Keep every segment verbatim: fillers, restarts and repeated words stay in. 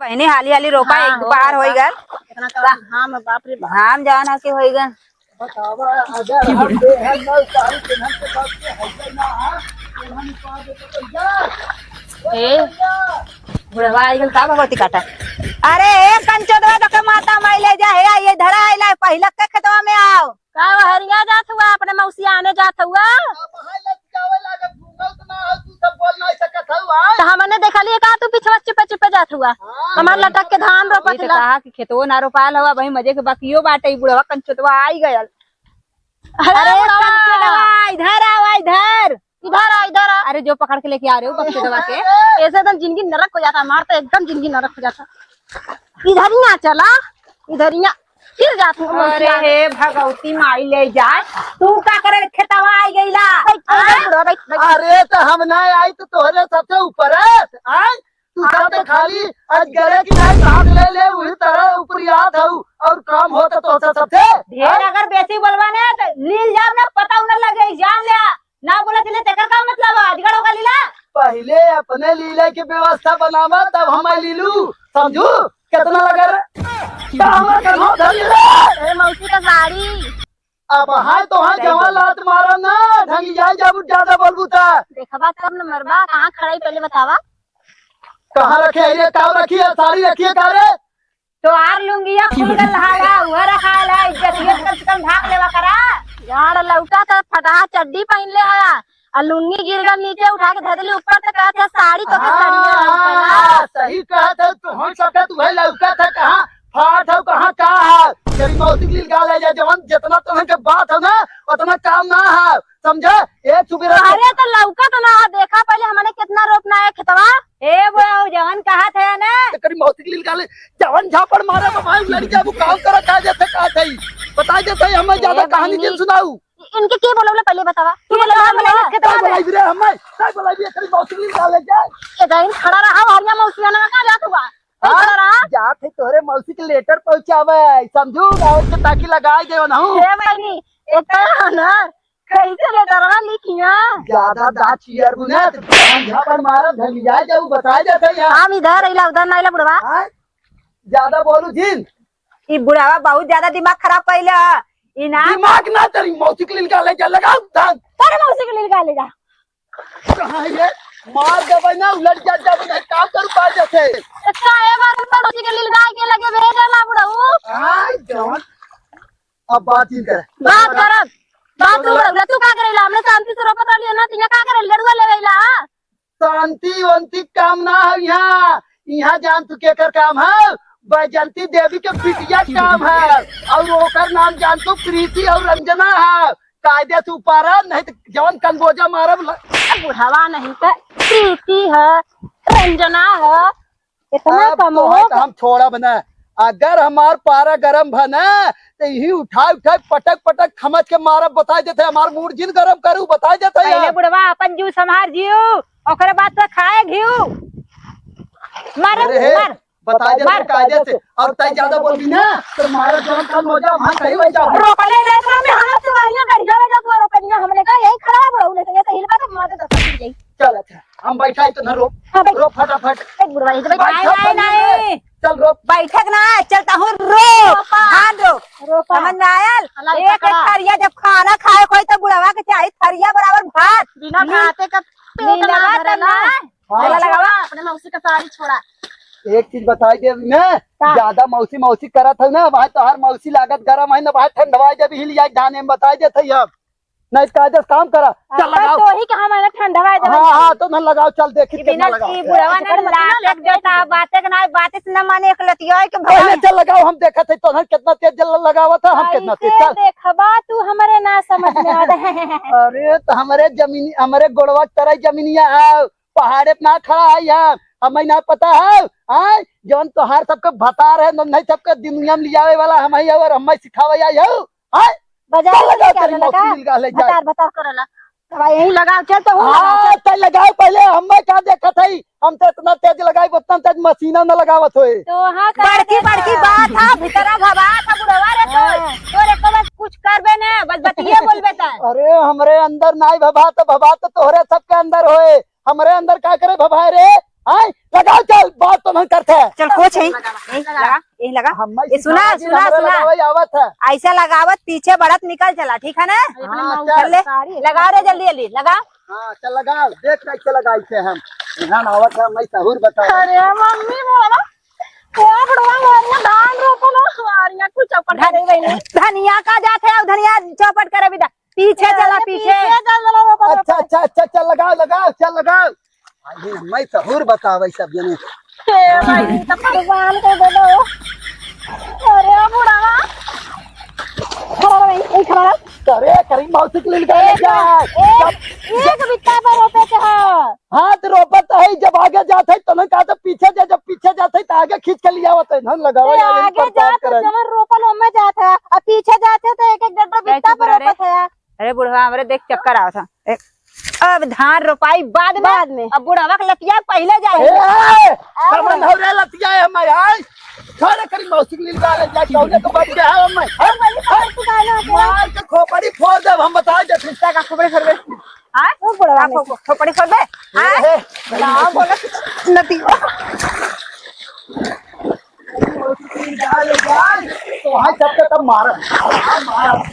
पहने हाली हाली रोपा, हाँ, एक हो, दोपहर होई गल। इतना तो घाम है, बाप रे बाप। घाम जान आके होई गल। बतावा, अगर हम देहन ना उतारी, तेहन के बात के हइये ना, हाँ? तेहन उतार दे तो जा। ए, बुढ़वा आई गल का भगवती काटा? अरे, ए कंचोदवा, तो के माता माई ले जा, हे, ये धरा आइला, पहिलक के खेतवा में आओ। का वो हरिया जात हुआ, अपने मौसियाने जात हुआ? अब हाय लतिकावे लागल, घूमल त ना हो, तू सब बोल नहीं सकत हऊ, आय? त हमने देखलिए का तू पिछवा चुपे चुपे जात हुआ? हाँ, हमार लटक के धान रोपत ई त ला। कहा कि खेतवो ना रोपाल हवा, वही मजे के बाकियो बाटे, ई बुढ़वा कंचोदवा आई गयल। अरे अरे बुढ़वा। कंचोदवा, इधर आवा, इधर। इधर आ, इधर आ। अरे जो पकड़ के लेके आ रहे हो कंचोदवा के। ऐसे एकदम जिंदगी नरक हो जाता, हमार तो एकदम जिंदगी नरक हो जाता। इधर ही आ चला, इधर ही आ। फिर जात हूँ अरे मौसिया। हे भगवती माई ले जाए, तू का करे खेतवा आई गईला? बैठ, बैठ, हाँ? बुढ़वा, बैठ, बैठ। अरे तो हम ना आई तो तोहरे सबसे ऊपर है, आय? तू सब तो खाली अजगरे की नाई कहाँ से ले ले, वही तरह ऊपरी आत हऊ, और काम होता तो होता सबसे। ढेर अगर बेसी बोलबा ना तो लील जाब ना, पता न लगे, जान ले। ना बोले चले तेकर का मतलब है, अजगड़ होगा लीला। पहले अपने लीला की व्यवस्था बनावा, तब हम लीलू, समझू? कितना लगा रे? का हमर कन्हो धर ले रे? ए, मौसी का साड़ी। अब हाय तो हाय जवान लात मारा ना, ढंगी जाए जब ज्यादा बोलबू ता। देखबा तब न मरबा, कहाँ खड़ा ही पहले बतावा। कहाँ रखे है रे, का रखी है, साड़ी रखी है का रे? तोहार लुंगिया खुल गल हाड़ा, उहे रखायल है, इज्जतिया कम से कम ढाक लेवा करा। यार, लौका त फटहा चड्डी पहिन ले हया, आ लुंगी गिर गल नीचे, उठा के धर देली ऊपर, त कहत है, "साड़ी तो के हाँ, सड़िया है ऊपर।" हाँ, सही कहत है, तोहन सबके तू है लौका था कहाँ, फाट हो कहाँ का है, तेरी मौसी के लील गाल है जा, जवन जितना तोहन के बात है ना, उतना काम ना है, समझे? एक सुबेरा अरे, तो लौका तो ना है, देखा पहले हमने कितना रोपना है खेतवा। ए बुढ़ऊ, जवन कहत है ना। तेरी मौसी के लील गाले, जवन झापड़ मारे बा भाई, लड़ जाबू, काम करा, का जैसे कहत है। बता देते हैं, हमें ज्यादा ए कहानी बहिनी, जिन सुनाऊ। इनके के बोलवले पहले बतावा? तू ये बोलवले तो हम बोलवले? नहीं का खेतवा में। बोलाई रे हमें, का बोलाई रे, तेरी मौसी के लील गाले जा। ए दाइन खड़ा रहा, हरिया मौसिया ना का जात हुआ? ए हाँ? खड़ा रहा। जात है तोहरे मौसी के लेटर पहुँचावे, समझू, गाँव के ताकि लगाए दे ना। ए बहिनी, एक तो है ना, कैसे लेटरवा लिखिया? ज्यादा दांत चियर बुने, तो हम झापड़ मारब, धनिया जाऊ, बता देते हैं। हम इधर अइला, उधर ना अइला, बुढ़वा। हाँ? ज्यादा बोलू जिन। ई बुढ़वा बहुत ज्यादा दिमाग खराब कइले ह। ई ना दिमाग ना, तेरी मौसी के लील गाले जा, लगाओ धान। तेरे मौसी के लील गाले जा। कहाँ है ये? मार देबै ना, उलट जा, जा, नहीं, काम कर पा जैसे। अच्छा, ए बार मौसी के लील गाय के लगे भेज देला, बुढ़ऊ। हाँ, जवान। अब बात ही कर। बात करब। बात तू करब। तू का करेला? हमने शांति से रोपत रहलियो ना, तिया का करे? लड़ुआ लेवेला। शांति वांति काम ना है यहाँ। यहाँ जान तू केकर काम है? बैजंती देवी के बिटिया काम है। और ओकर नाम जान तू प्रीति और रंजना है। कायदे से उपारा, नहीं तो जवन कनबोजा मारब ल- बुढ़वा नहीं तो प्रीति है, रंजना है। इतना अब कम तो हो है तो हम छोड़ब ना। अगर हमार पारा गरम भा ना, तो यही उठा उठा पटक पटक खमच के मारब, बताई देते, हमार मूड जिन गरम करू, बताई देते पहले यार। बुढ़वा अपन जीव संभार जीव, ओकरे बाद तो खाए घीव। मार, अरे हे, मार। बताई देते मार। कायदे से, और तय ज्यादा बोलबी ना, तो मारा जौन कल हो जाओ, हम कहीं हो जाओ। रोकले ले तो हम हाथ से मारिया, गड़िया में जब रोकनिया, हमने कहा, "यही खड़ा है बुढ़ऊ, नहीं तो ये तो हिलवा के मार के दस पड़ जाई।" चल, अच्छा, हम बैठाई तो ना रो, हाँ, बैठ। रो फटाफट। बैठ बुढ़वा, ये तो बैठ। बैठ, नहीं, नहीं, नहीं। चल रो। बैठक ना, चल तहूँ रो। रोपा। धान रो। रोपा। समझ में आयल? हलाई एक, एक पकड़ा। थरिया जब खाना खाए कोई तो बुढ़वा के चाही थरिया बराबर भात। बिना नी-, भाते का पेट नीलवा ना तो भरेला। ना। हाँ। चला लगावा। छोड़ा, अपने मौसी का साड़ी छोड़ा। एक चीज बताई देब ना, का? ज्यादा मौसी मौसी करत है ना, भाई तोहार मौसी लागत गरम है ना, भाई ठंडवाई देब, हिल जाए धान में बताई देत है हम। नहीं, कायदे से काम करा। चल, अब लगाओ। तो ही कहा मैंने ठंडवा दे हाँ, हाँ, तो ना लगाओ, चल, देखी ये कितना बिना लगाओ। की बुढ़वा ने लात एक देता, बातें के ना, बातें से ना माने, एक लतिया है कि पहले भगवान। चल लगाओ, हम देखत है, तो हम कितना तेज जल लगावत है, हम कितना तेज, ऐसे चल। देखबा तू हमरे ना समझ में आ रहे। अरे, तो हमरे जमीनी, हमरे गोड़वा के तरह जमीनिया है, पहाड़े पे ना खड़ा है हम, हमें ना पता है, हाँ? जौन तोहार सबके भतार है, नहीं सबके दुनिया में लियावे वाला हम ही, और हमें सिखावे आई है। आय? बाजार चल में लगाओ, क्या तेरी लगा? मौसी मिल गए, ले जाए। भतार, भतार करला। अब यहीं लगाओ, चल तो हूँ हाँ, लगाओ, चल। चल लगाओ पहले, हमें का देखत है? हम तो इतना तेज लगाई, उतना तेज मशीना न लगावत होए। तो हाँ, बड़की, बड़की बात है, भीतरा घबरात है बुढ़वा रे तो। हाँ। तो रे को बस कुछ करबे ना, बस बतिये बोलबे त। अरे, हमरे अंदर नाई भभा तो भभा तो तोहरे सबके अंदर होए। हमरे अंदर का करे भभाए रे? आय, लगाओ, चल, बात तो नहीं करते हैं। चल, कुछ है। यही लगा, यही लगा। हम ये सुना, सुना, सुना। लगावे आवत है। ऐसे लगावत पीछे बढ़त निकल चला, ठीक है ना? हाँ, चल। चल ले, लगा रे, जल्दी, जल्दी, लगा। हाँ, चल लगा, देख कैसे लगाई थे हम। यहाँ आवत है, मैं सहूर बताओ। अरे मम्मी, बोला, ए बुढ़वा, हमारे यहाँ धान रोपल हो, हमारे यहाँ कुछ चौपट करे गई नहीं। धनिया का जात है, अब धनिया चौपट करे बिदा। पीछे ए, चला, ये पीछे। पीछे चल, चल, चल, चल, अच्छा, चल। अच्छा, अच्छा, चल, लगाओ, लगाओ, चल, लगाओ। अरे, मैं सहूर बतावे सब जने। ए भाई, तो परेशान कर दे दो। अरे बुढ़वा। खड़ा रह भाई, यही खड़ा रह। अरे, करीम मौसी के लिए निकाल एक, जा। एक, एक बित्ता पर रोपे के है। हाँ, तो रोपत है, जब आगे जात है, तो नहीं कहा, तो पीछे जा, जब पीछे जात है, तो आगे खींच के ले आवत है, धन लगावे ए, वाले आगे प्रताप जात है, कराई। जवन रोपल ओमे जात है, अब पीछे जात है, तो एक एक डेढ़ डेढ़ ए, बित्ता चुप पर रह रे। रोपत है। अरे बुढ़वा, हमरे देख चक्कर आवत है। ए, अब धान रोपाई बाद में, बाद में। अब बुढ़वा के लतिया पहले जाए। ए, ए, कमन हो रे लतिया है मैं, आय। छोरे करी मौसी के लिए गाले जा, कौने को बच गया है मैं। ए, वही बात तू कहना है। मार के खोपड़ी फोड़ देब, हम बता दे। रिश्ता का खोपड़ी फोड़ दे। हाँ? वो बुढ़वा का में। खो-, खोपड़ी फोड़ दे। हाँ? ए, ना बोला कुछ। लतिया। तो हाँ, सबके तब मारा। मारा।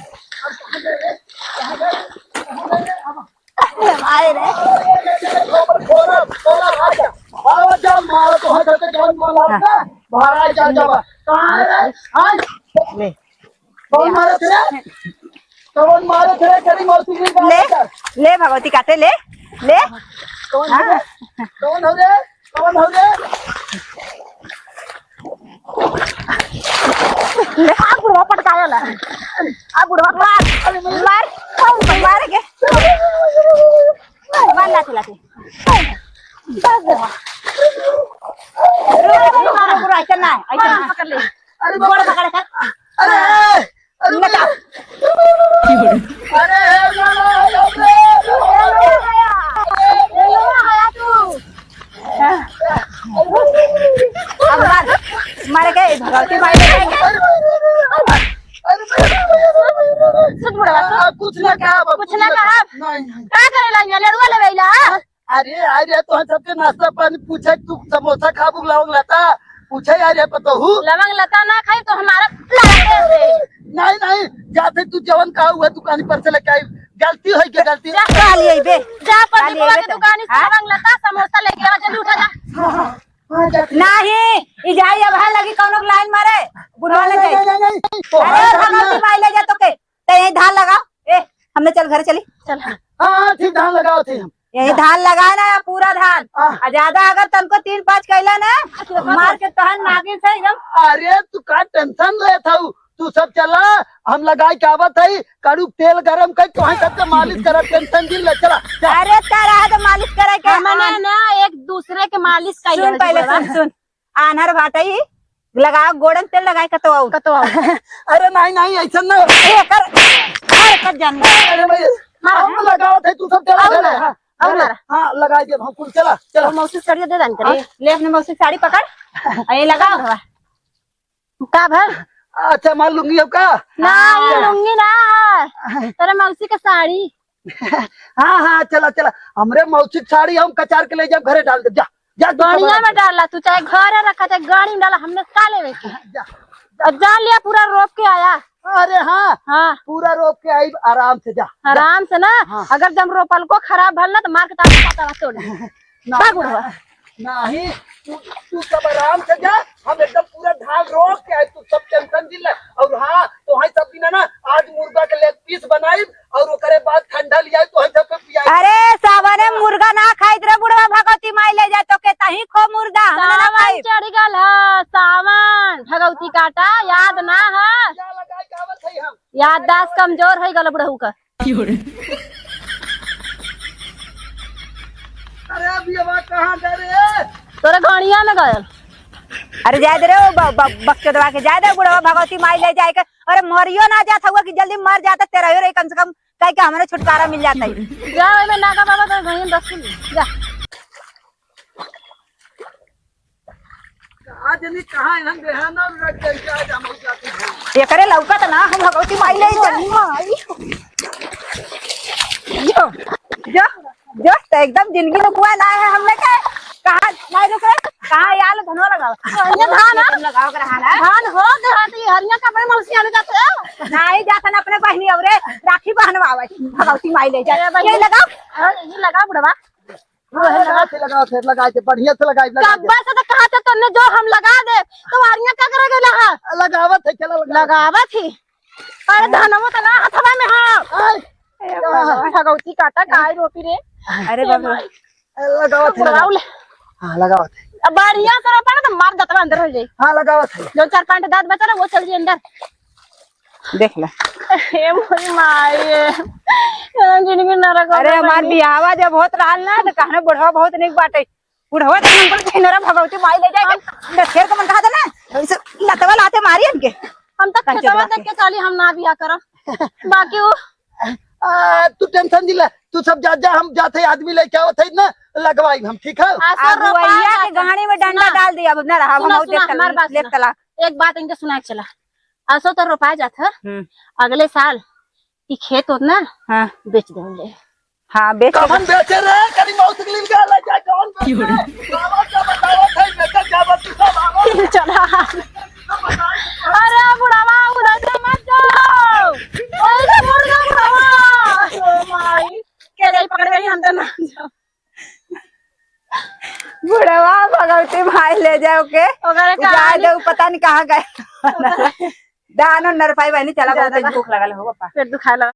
आए रे। आवाज जा, मारा तो हाँ, सबके जान को मारता। मारा जा, जा। कहाँ है रे? हाँ? ले। कौन मारे थे? कौन मारे थे? करी मौसी की ले, बात कर। ले भगवती काटे, ले, ले। कौन हो रे? हाँ। कौन हो रे? कौन हो रे? ले, आ बुढ़वा पटकाया ला। आ बुढ़वा मार, अरे, मार, मार, मार के। मार लाठी, लाठी। बस। रुक, रुक, रुक, रुक, ऐसे ना, ऐसे ना। पकड़ ले। अरे, गोड़ पकड़ के। अरे, अरे, लटा। अरे, हे बाबा, हे बाबा। अब मार, मार के भगवती माई ले जाएंगे। सुन बुढ़वा, सुन। कुछ ना कहा, कुछ ना कहा। नहीं, नहीं। का करे ला, लड़ुआ लेवे ला? अरे, अरे, तोहन सबके नाश्ता पानी पूछे, तू समोसा खाबू लवंग लता पूछे, अरे पतोहू। लवंग लता ना खाई तो हमारा लाते से। नहीं, नहीं, जाते तू जवन कहा हुआ दुकान पर से लेके आई, गलती होई के गलती। जा, का लिए बे? जा का लिए पंडितवा बे के तो? दुकान से हाँ? लवंग लता समोसा लेके आ, जल्दी उठा जा। हाँ, हाँ, हाँ, जा। नहीं, ई जाई अब है लगी कौनो लाइन मारे, बुढ़वा नहीं, ले जाई। नहीं, नहीं, नहीं, तो अरे, है भगवती माई ले जा तो के। ते यही धान लगाओ। ए, हमने चल घरे चली। चल। हाँ, हाँ, ठीक, धान लगाओ थे हम। यही धान लगाए ना, पूरा धान। हाँ। आ ज्यादा अगर तनको तीन पाँच कैला ना, मार के तहन नागिन से एकदम। अरे, तू का tension लेत हऊ? तू सब चला, हम लगाई के आवत हई, कड़ू तेल गरम कर, तोहई सबके मालिश करब, tension जिन ले, चला, चला। अरे, का रहा तो मालिश करे के? हमने ना एक दूसरे के मालिश कर सुन लेवे पहले, के बा। सुन, सुन। आन्हर भाटई, लगाओ गोड़न तेल लगाए कतो आउर। कतो आउर। अरे नहीं, नहीं, ऐसा ना। ए, कर, कर, कर जानी। अरे भाई, मारो। हम लगाओ थे, तू सब चला, और चला, मारा, हाँ, और अरे, मारा। हाँ, लगा दे, हम कुल चला, चला। और मौसी साड़ी दे दान करे। हाँ, ले अपने मौसी साड़ी पकड़, आ, ये लगाओ। का भर? अच्छा, मार लुंगी अब का? ना, ये हाँ। लुंगी ना है। तेरे मौसी का साड़ी। हाँ, हाँ, चला, चला। हमरे मौसी के साड़ी हम कचार के ले जाब, घरे डाल दे। जा, जा, तू बढ़िया खबर में रख। डाला, तू चाहे घरे रखा, चाहे गाड़ी में डाला, हमने का लेवे के? जा, जा। अब जान लिया, पूरा रोप के आया। अरे हाँ, हाँ। पूरा रोप के आई, आराम से जा, जा। आराम से ना, हाँ। अगर जब रोपल को खराब भल ना, तो मार के तार पता तोड़ दे। ना, बा बुढ़वा। नहीं, तू, तू सब आराम से जा, हम एकदम पूरा धान रोप के आए, तू सब tension जिन ले। और हाँ, तोहई सब दिन ना, आज मुर्गा के leg piece बनाइब और ओकरे बाद ठंडा लियाई, तोहई सब के पियाई। अरे, सावने मुर्गा ना खाइत रे बुढ़वा, भगवती माई ले जा तो के तही खो मुर्गा, हम ना सावन खाइब। चढ़ गल ह, सावन, भगवती काटा, याद ना ह। क्या लगाई, का आवत है हम? याददाश्त कमजोर होइ गल बुढ़ऊ का। अरे अभी अब कहाँ गए रे? तोरे घड़िया में गयल। अरे जाए दे रे, ओ ब-, ब-, बकचोदवा के जाए दे, बुढ़वा भगवती माई ले जाए के। अरे मरियो ना जात हुआ कि जल्दी मर जाता, तेरा हो रे, कम से कम कह के हमरे छुटकारा मिल जाता है। जा, ओइमे नागा बाबा तो घड़िया दस किलो, जा। आज नहीं कहाँ इन्हन देहाना रख के आज हम हो जाते हैं। एकरे लौकत ना, हम भगवती माई ले चली। माई। जो, जो, जो, तो एकदम जिंदगी में बुआ ना है हमने के। कहाँ, नहीं रुक रे, कहाँ यार धनवा लगावा? ये धान है? तुम लगावा के रहा ना। धान हो गया तो ये हरिया का बड़े मलसी आने जाते हो? नहीं जाते ना अपने बहनी और रे, राखी बहनवावे, भगवती माई ले जाए। अरे बहनी। ये लगाओ। हाँ, ये लगा बुढ़वा। हाँ, लगाओ थे, लगाओ थे, लगाए थे, बढ़िया से लगाए, लगाए थे। कब्बे से तो कहा था तुमने जो हम लगा दे, तो हरिया का करे गेला है? लगावत है, चला लगा। लगावत ही। अरे धनवा तो ना हथवा में हाँ। आय, ए भगवान, भगवती काटा गाय रोपी रे। अरे ए बाबा। माई। लगावत है, लगाओ लगाओ। ले। हाँ, लगावत है। अब बढ़िया से रोपा ना तो मार दतवा अंदर हो जाई। हाँ, लगावत है। जो चार पांच दांत बचा ना वो चल जाई अंदर। देख ले। ए मोरी माई, ए। ए जिंदगी नरक हो अरे गई हमार बनी। बियाहवा जब होत रहल ना तो कहने बुढ़वा बहुत निक बाटे। बुढ़वा तो हमको चेहरा भगवती माई ले जाए के। तो शेर को मन कहा था ना, ऐसे लतवा लाते मारी इनके। हम तो कंचे खेतवा दबा देख के। के चली, हम ना बियाह करब। बाकी वो आ, तू टेंशन दिला, तू सब जा, जा, हम जाते आदमी लेके आवत है ना, लगवाई हम, ठीक है? आसो अब रोपा वैया के जाता। गाड़ी में डंडा सुना। डाल दिया, अब ना रहा, सुना, हम सुना, देख हमार बात लेख सुना। तला। एक बात इनके सुना के चला। आसो तो रोपा जात है, हम्म। अगले साल ई खेत होत ना, हाँ। बेच देंगे। हाँ, बेच कवन बेचे रे? करी मौत के लिए गया, ले जा, कवन बेचे? बाबा क्या बतावत है, बेचे क्या बा, तू सब बाबा। चला। अरे बुढ़ावा, उधर से मत जाओ। ओए से मुड़ गया बुढ़ावा। ओ माई, के जाई पकड़ गई, हम तो ना जाओ। बुढ़वा भगवती माई ले जाओ के। ओकरे उ कहानी जाए दे, उ पता नहीं कहाँ गए। दानो नरपाई बहनी, चला, ज्यादा बहुत ना। भूख लगल हो, पापा। पेट दुखाए लगा।